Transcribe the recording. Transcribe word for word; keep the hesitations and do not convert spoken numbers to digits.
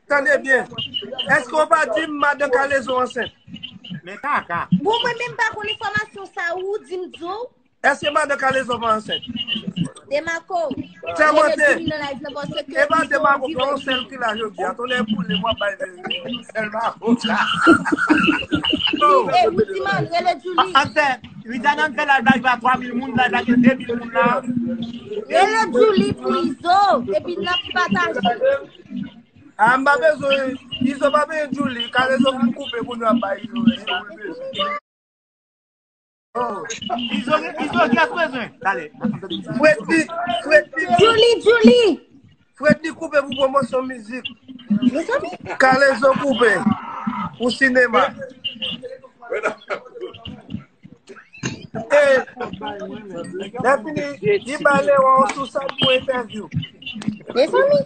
Tande byen. Èske w pa di m madan Kalezo ansent? Men kaka. Bon, mwen menm pa konn enfòmasyon sa ou di m di w. Èske madan Kalezo pa ansent? Demako. Tè mante. Nan live nan paske E pa Demako, pran yon sèl ki la jodi a. Tonnè boule, mwen bay verite. Sèl Mako sa. Oh, E Widiman, rele Julie. An fè, Rizana an fè live la, li pa twa mil moun, live la gen de mil moun la. Rele Julie pou Izo. Epi n ap pataje. Ah, m pa bezwen, Izo pa bezwen Julie, Kalezo pou koupe pou nou ap bay Izo. Oh, Izo, Izo, ki ap bezwen? Dale. Freddy, Freddy, Julie, Julie. Freddy koupe pou pwomosyon mizik. Mezanmi. Kalezo koupe pou sinema. E, lè fini, li ba Leon sou sa pou entèvyou. Mezanmi.